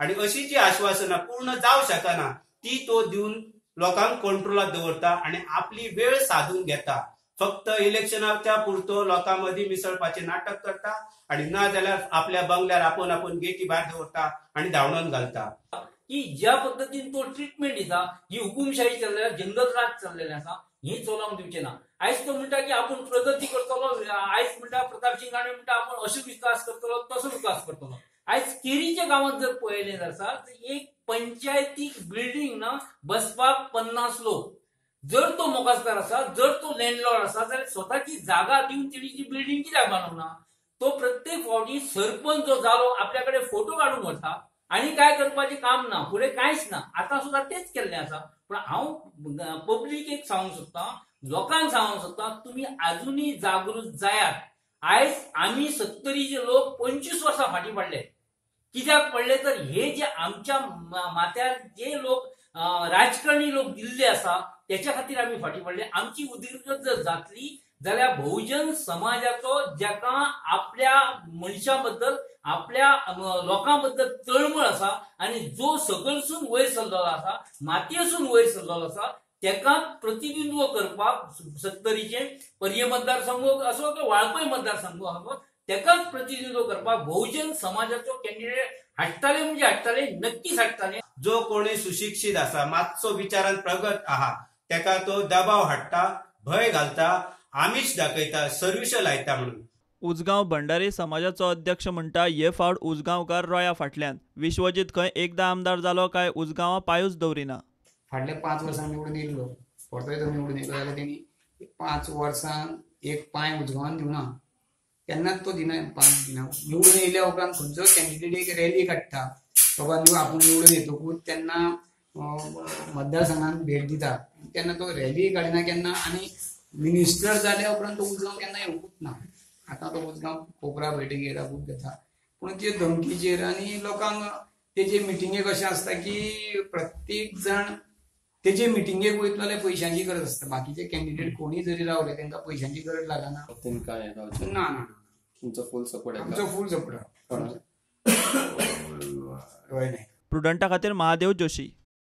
आनी अशी जी आश्वासनां पूर्ण जावं शकना ती तो दिवन लोकांक कंट्रोलात दवरता आनी आपली वेळ साधून घेता. फक्त इलेक्शनाच्या पुरतो लोकां मदीं मिसळपाचें नाटक करता आनी ना जाल्यार आपल्या बंगल्यार आपोवन आपोवन गेटी भायर दवरता आनी धांवडोवन घालता. की ज्या पद्दतीन तो ट्रिटमेंट दिता ही हुकुमशाही चल्लेली, जंगल राज चल्लेलें आसा, ही चलोवंक दिवचें ना. आयज तो म्हणटा की आपूण प्रगती करतलो, आयज म्हणटा प्रतापसिंह राणे म्हणटा आपूण असो विकास करतलो तसो विकास करतलो. आयज केरीच्या गांवांत जर पळयलें आसा तर एक पंचायतीक बिल्डींग ना बसपाक 50 लोक. जर तो मोगासदार आसा, जर तो लँडलॉर्ड आसा जाल्यार स्वताची जागा दिवन तेणी जी बिल्डींग कित्याक बांदूंक ना? तो प्रत्येक फावटी सरपंच जो जालो आपल्या कडेन फोटो काडूंक वता आनी काय करपाचें काम ना, फुडें कांयच ना. आतां सुद्दां तेच केल्लें आसा. पूण हांव पब्लिकेक सांगूंक सोदतां, लोकांक सांगूंक सोदतां, तुमी आजुनूय जागृत जायात. आयज आमी सत्तरीचे लोक 25 वर्सां फाटीं पडले. कित्याक पडले तर हे जे आमच्या माथ्यार जे लोक राजकारणी लोक दिल्ले आसा त्याच्या खातीर आमी फाटीं पडले. आमची उदरगत जर जातली जाल्यार बहुजन समाजाचो जाका आपल्या मनशां बद्दल आपल्या लोकां बद्दल तळमळ आसा आनी जो सकलसून वयर सरलेलो आसा, मातयेसून वयर सरलेलो आसा, तेका प्रतिनिधित्व करपाक सत्तरीचे पर्ये मतदारसंघ असो किंवा वाळपय मतदारसंघ असो तेकाच प्रतिनिधित्व करपाक बहुजन समाजाचो कॅन्डिडेट हाडटाले म्हणजे हाडटाले, नक्कीच हाडटाले. जो कोणी सुशिक्षीत आसा, मातसो विचारान प्रगत आहा तेका तो दबाव हाडटा, भंय घालता, आमिष दाखयता, सर्विस लायता म्हणून. उजगांव भंडारी समाजाचो अध्यक्ष म्हणटा हे फावट उजगांवकार रोया फाटल्यान. विश्वजीत खंय एकदां आमदार जालो काय उजगांवा पायूच दवरिना. फाटल्या 5 वर्सां निवडून येयल्लो, परतोय तो निवडून येयलो जाल्यार तेणी 5 वर्सां एक पांय उजगांवान दिवना, केन्नाच तो दिना, पांय दिना. निवडून येयल्या उपरांत खंयचो कॅन्डिडेट एक रॅली काडटा, बाबा आपूण निवडून येतकूच तेन्ना मतदारसंघान भेट दिता, तेन्ना तो रॅली काडिना केन्ना. आनी मिनिस्टर जाल्या उपरांत तो उजगांव केन्ना येवंकूच ना. आतां तो उजगांव कोपरा बैठकीर खूब घेता, पूण ते धमकीचेर आनी लोकांक तेजे मिटिंगेक अशें आसता की प्रत्येक जाण तेजे मिटिंगेक वयतलो जाल्यार पयशांची गरज आसता. बाकीचे कॅन्डिडेट कोणीय जरी रावले तांकां पयशांची गरज लागना. ना ना, तुमचो फूल सपोर्ट, आमचो फूल सपोर्ट. प्रुडंटा खातीर महादेव जोशी.